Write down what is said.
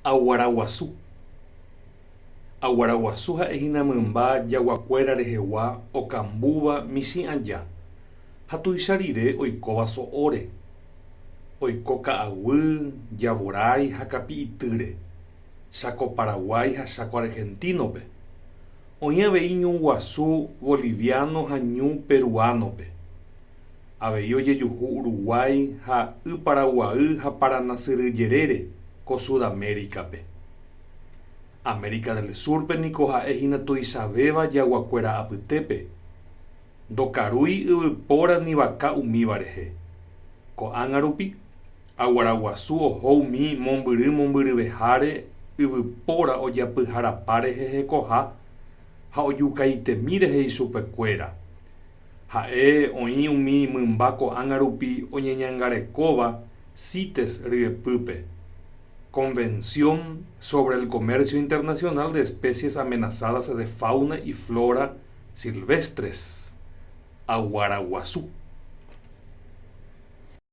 Aguara guasu. Aguara guasu ha'ehína mymba jaguakuéra rehegua okambúva michĩ aja ha tuicha rire oikóva so'óre. Oiko ka'aguy, javorái ha kapi'itýre, Cháko Paraguái ha Cháko Argentínope. Oĩ avei ñu guasu boliviano ha ñu peruánope. Avei ojejuhu Uruguái ha y Paraguay ha Parana syry jerére ko Sudamérica-pe. América del Sur-pe niko ha'e hína tuichavéva jaguakuéra apytépe. Ndokarúi yvypóra ni vaka umíva rehe. Ko'ág̃a rupi, aguara guasu oho umi mombyry mombyryveháre yvypóra ojapyharapa rehe hekoha ha ojukaitemi rehe ichupekuéra. Ha'e oĩ umi mymba ko'ág̃a rupi oñeñangarekóva CITES ryepýpe, Convención sobre el Comercio Internacional de Especies Amenazadas de Fauna y Flora Silvestres. Aguara guasu.